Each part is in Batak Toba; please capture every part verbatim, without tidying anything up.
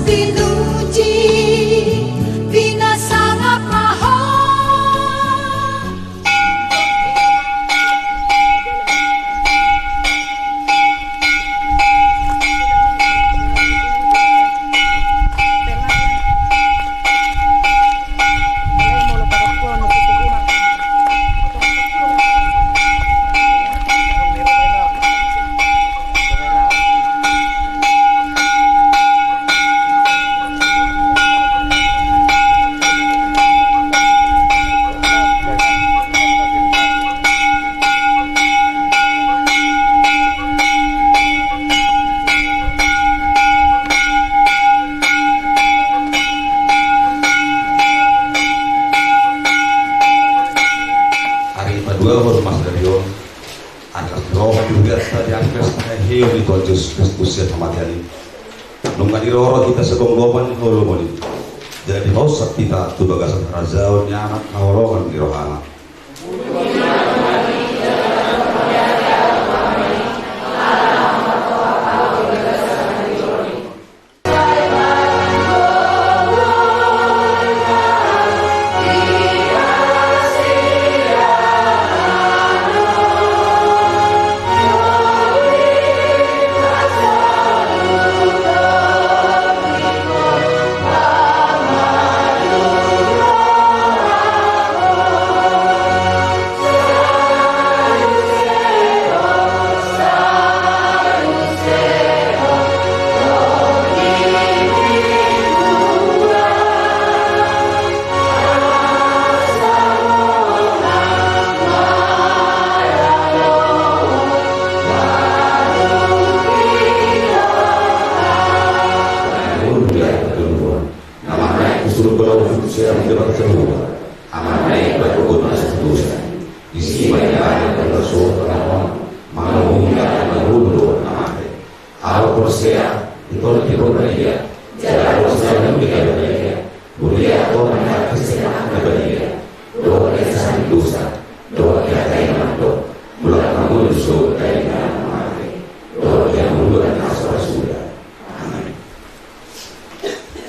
Pinuji, pinasangap ma ho. Ari paduahon ma sadari on, atas roh di hurianta di angka saheheo ni Tuhan Jesus Kristus sian hamatean i. Nunga diroro hita sian pangulopan ni holomon i. Jala dipausap hita tu bagasan harajaon ni Anak na holongan ni rohana. Na manganaek tu surgo laho tu surgo, sian Debata Jahowa, Ama na naeng mambahen dosa. Disi ma ibana na laho tu tano on, mangulahon na mangolu dohot na mate. Ahu porsea di Tondi Porbadia, jala adong sada na uli na badia, huria tongon na badia, dohot di hasesaan ni dosa, dohot di hata i na mandok, mulak mangolu di surgo di na mate, dohot di hangoluan na so ra suda. Amen.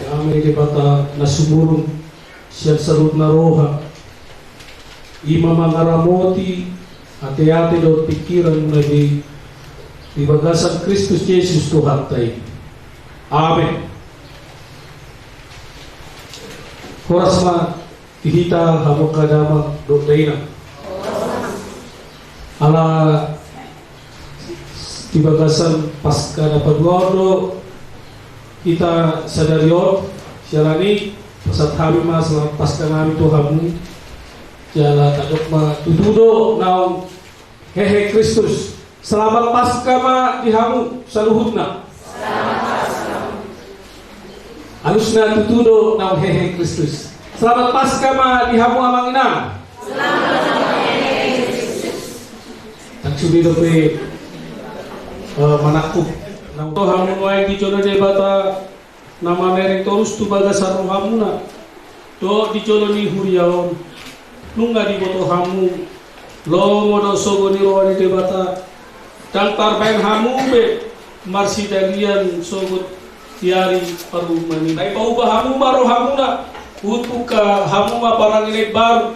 Dame ni Debata na sumurung sian saluhut na roha, i ma mangaramoti ateate dohot pingkiranmuna be di bagasan Kristus Jesus Tuhanta i. Amen. Horas ma di hita hamu angka damang dohot dainang. Ala di bagasan Paska na paduahon do hita sadari on, siala ni i pasahat hami ma selamat Paska nami tu hamu. Jala tadok ma tutu do naung hehe Kristus. Selamat Paska ma di hamu saluhutna. Alusna tutu do naung hehe Kristus. Selamat Paska ma di hamu amang inang. Ndang sude dope, eh, manangkup. Naung ro hamu nuaeng di jolo ni Debata na mamereng torus tu bagasan rohamuna dohot di jolo ni huria on. Nunga diboto hamu lomo dohot sogo ni roha ni Debata. Ndang tarbaen hamu be marsidalian sogot di ari parhobas i. Ai pauba hamu ma rohamuna, huhut bungka hamu ma parange na imbaru.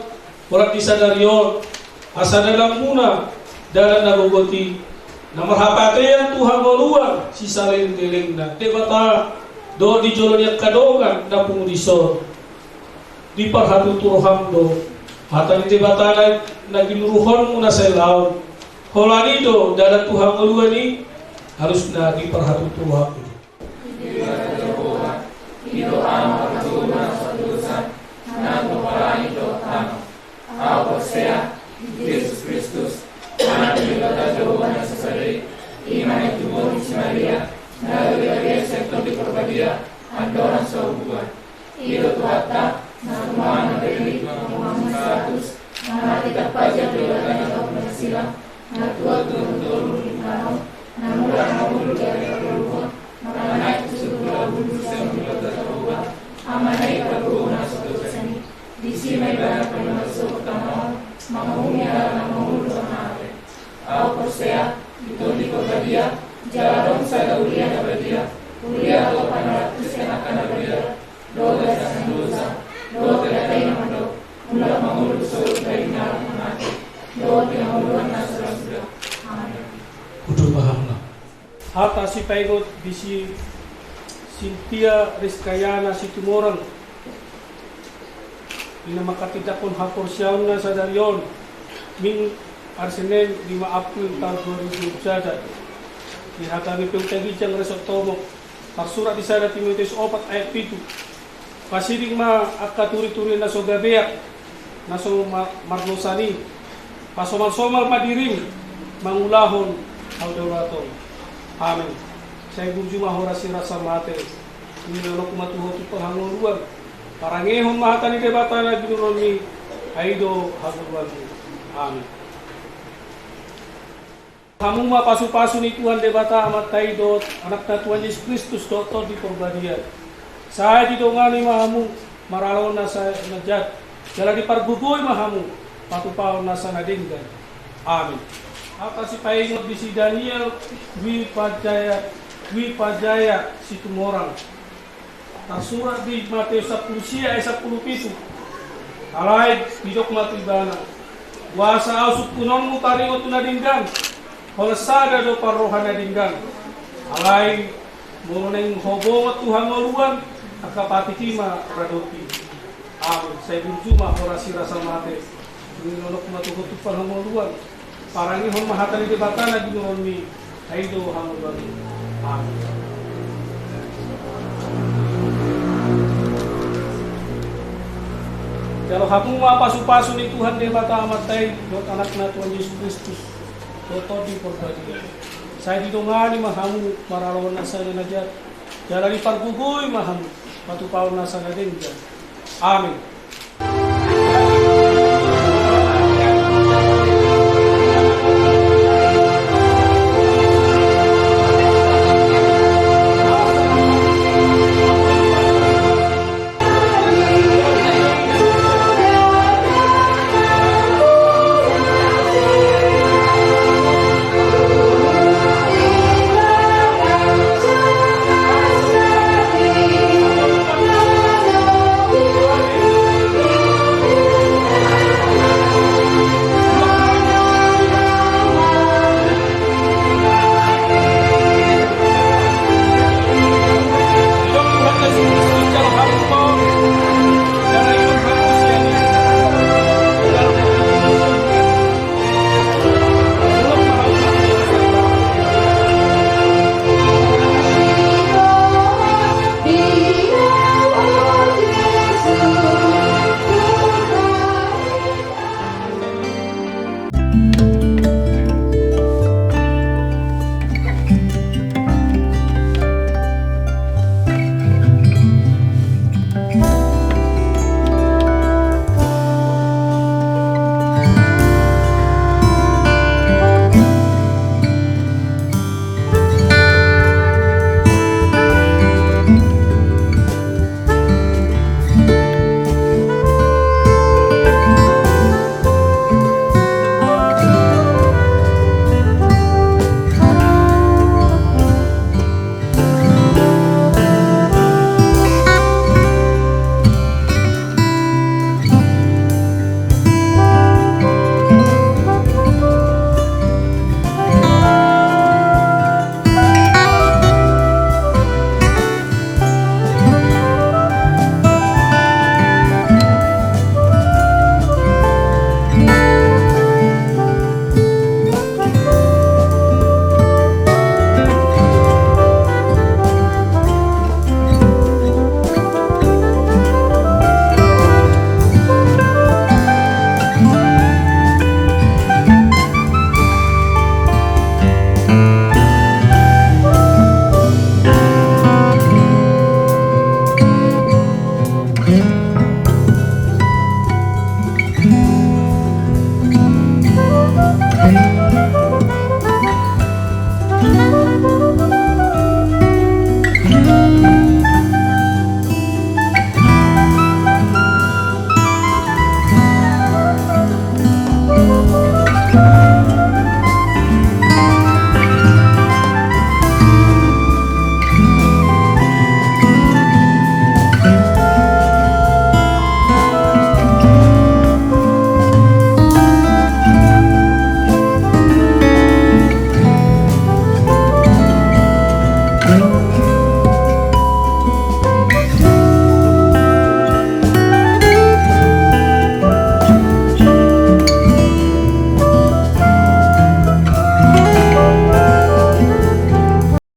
Holan di sadari on, asa dalanmuna dalan na gogo i, na marhapatean tu hangoluan sisaleleng-lelengna. Debata, dohot di jolo ni angka dongan na pungu dison, diparhatutu roham do hata ni Debata na, na ginuruhonmu na sai laon. Holan i do dalan tu hangoluan i, alusna diparhatutu roham do. Debata Jahowa, i do Ama parjolo na so dosa, nang pomparan i dohot tano. Ahu porsea di Jesus Kristus, Anak ni Debata Jahowa na sasada i, i ma na itubuhon ni si Maria, na gabe bage sian Tondi Porbadia, andorang so hubuan. I do Tuhanta, na tumangihon na berengit, na tumangihon na satus, na marhite pajar Debata na gabe na silang, na tuat tu toru-toru ni tano, na mulak mangolu di ari parngoluon, na manganaek tu surgo laho tu Debata Jahowa, Ama na i pargogo na so dosa i. Disi ma ibana paima di surgo tano on, mangulahon halak na mangolu dohot na mate. Ahu porsea di Tondi Porbadia, jala adong sada huria na badia, Huria do panorang tu sian angka na badia, dohot sian dosa, dohot hata i na mandok, mulak mangolu tu solu bahen na mate, dohot hangoluan na so ra suda. Amen. Hudupa hamuna. Hata sipaingot di si Sintia Rizkayana Situmorang, di na manghatindanghon haporseaonna sadari on, Minggu, ari Senin, lima April taon dua ribu dua puluh sada. Di H K B P U Huta Ginjang Resort Tomok, tarsurat di sada Timoteus opat ayat pitu. Pasiding ma angka turituri na so gabeak, na so ma-, marnosan i. Pasomalsomal ma dirim mangulahon hadaulaton. Amen. Sai burju ma horas ni rasa mate. Nilolongku ma tu ho tumpal hangoluan. Parangehon ma hata ni Debata na ginuronmi, ai do hangoluanmi. Amen. Hamu ma pasupasu ni Tuhan Debata Amanta i dohot Anakna Tuhan Jesus Kristus dohot Tondi Porbadia. Sai didongani ma hamu marhalado nasa na jat, jala dipargogoi ma hamu patupahon nasa na denggan. Amen. Hata sipaingot di si Daniel Dwi Pajaya, Dwi Pajaya Situmorang. Tarsurat di Mateus sampulu sia ayat sampulu pitu. Alai didok ma tu ibana: Boasa ahu sungkunonmu taringot tu na denggan? Holan sada do parroha na denggan. Alai molo naeng ho bongot tu hangoluan, angka patik i ma radopi. Amen. Sai burju ma horas ni rasa mate. Nilolongku ma tu ho tumpal hangoluan. Parangehon ma hata ni Debata na ginuronmi, ai do hangoluanmi. Amen. Jalo hamu ma pasupasu ni Tuhan Debata Amanta i dohot Anakna Tuhan Jesus Kristus dohot Tondi Porbadia. Sai didongani ma hamu marhalado nasa na jat, jala dipargogoi ma hamu patupahon nasa na denggan. Amen.